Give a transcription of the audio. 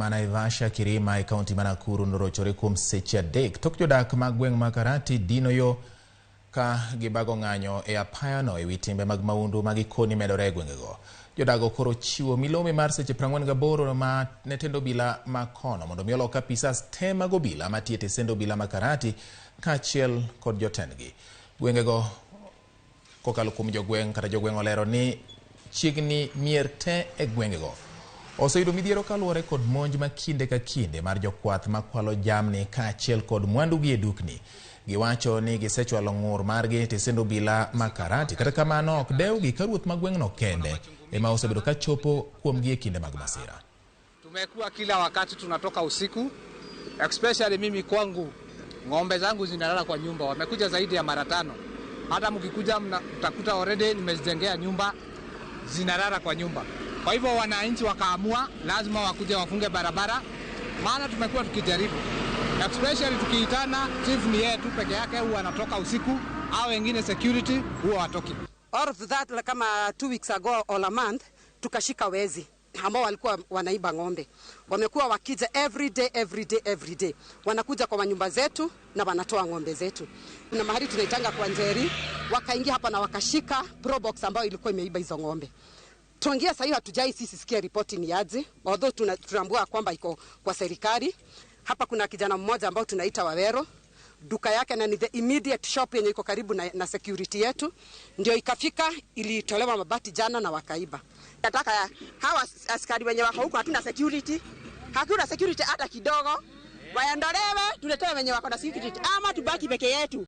ma Naivasha Kirima e kaunti ma Nakuru norochore kuom seche 3 tok jodak mag gweng' ma Karati dino yo ka gibago ng'anyo e apayano ewi timbe mag maundu ma gikoni medore e gwengego. Jodago koro chiwo milome mar seche 48 ma ne tend obila ma kono mondo mi olok apisas te mag obila matiyo e tesend obila ma Karati kaachiel kod jotendgi. Gwengego kokalo kuom jogweng' kata jogweng' olero ni chiegni mier te e gwengego oseyudo midhiero kaluwore kod monj ma kinde ka kinde mar jokwath makwalo jamni kaachiel kod mwandugi e dukni. Giwacho ni gisechwalo ng'ur margi e tesend obila ma Karati, kata kamano ok dewgi ka ruoth ma gweng'no kende ema osebedo ka chopo kuomgi e kinde mag masira. Tumekuwa kila wakati tunatoka usiku, especially mimi kwangu ng'ombe zangu zinalala kwa nyumba, wamekuja zaidi ya mara 5. Hata mkikuja mtakuta already nimezijengea nyumba, zinalala kwa nyumba. Kwa hivyo wananchi wakaamua lazima wakuje wafunge barabara, maana tumekuwa tukijaribu, especially tukiitana chief ni yeye tu peke yake huwa anatoka usiku, au wengine security huwa watoki. All of that, like kama 2 weeks ago or a month, tukashika wezi ambao walikuwa wanaiba ng'ombe. Wamekuwa wakija every day, every day, every day. Wanakuja kwa manyumba zetu na wanatoa ng'ombe zetu. Na mahali tunaitanga kwa Njeri, wakaingia hapa na wakashika Probox ambayo ilikuwa imeiba hizo ng'ombe. Tuangia sasa hivi hatujai sisi sikia ripoti ni aje, although tunaambua kwamba iko kwa serikali. Hapa kuna kijana mmoja ambao tunaita Wawero, duka yake na ni the immediate shop yenye iko karibu na security yetu, ndio ikafika, ilitolewa mabati jana na wakaiba. Nataka hawa askari wenye wako huko, hatuna security, hakuna security hata kidogo, waondolewe, tuletewe wenye wako na security ama tubaki peke yetu.